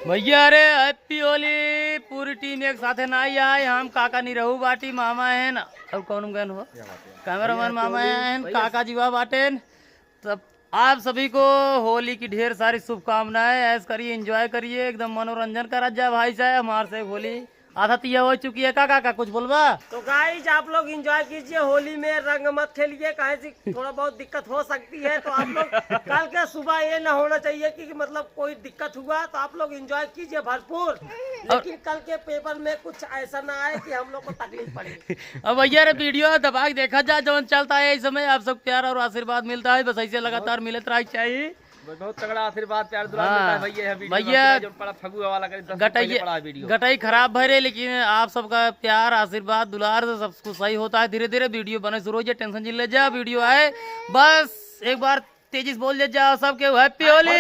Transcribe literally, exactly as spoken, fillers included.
भैया रे, हैप्पी होली। पूरी टीम एक साथे नाहीं आए, हम काका निरहू बाटी, मामा हैं ना, और कौन गन हो, कैमरामैन मामा हैं, काका जीवा बाटेन। तब आप सभी को होली की ढेर सारी शुभकामनाएं। ऐश करिए, एंजॉय करिए, एकदम मनोरंजन करा जा भाई साहब। हमार से होली आधा तिया हो चुकी है। का काका कुछ बोलबा? तो गाइज, आप लोग एंजॉय कीजिए, होली में रंग मत खेलिए, काहे से थोड़ा बहुत दिक्कत हो सकती है। तो आप लोग कल के सुबह ये ना होना चाहिए कि, कि मतलब कोई दिक्कत हुआ, तो आप लोग एंजॉय कीजिए भरपूर, लेकिन कल के पेपर में कुछ ऐसा ना आए कि हम लोग को तकलीफ पड़े। अब भैया रे, वीडियो दबा के देखा जा, जवन चलता है इस समय। आप सब प्यार और आशीर्वाद मिलता है, बस ऐसे लगातार मिलत रहा चाहिए। बहुत तगड़ा आशीर्वाद, प्यार, दुलार हाँ, मिलता है भैया। यह वीडियो भैया, में जो पड़ा फगुआ वाला करे, दस दिन पहले गटैया, पड़ा है वीडियो। गटई खराब भय रहे, लेकिन आप सबका प्यार, आशीर्वाद, दुलार से सब कुछ सही होता है। धीरे धीरे वीडियो बने शुरू हो जाए, टेंशन जिन ले जा, वीडियो आए। बस एक बार तेजी से बोल दे जा सबके, हैप्पी होली।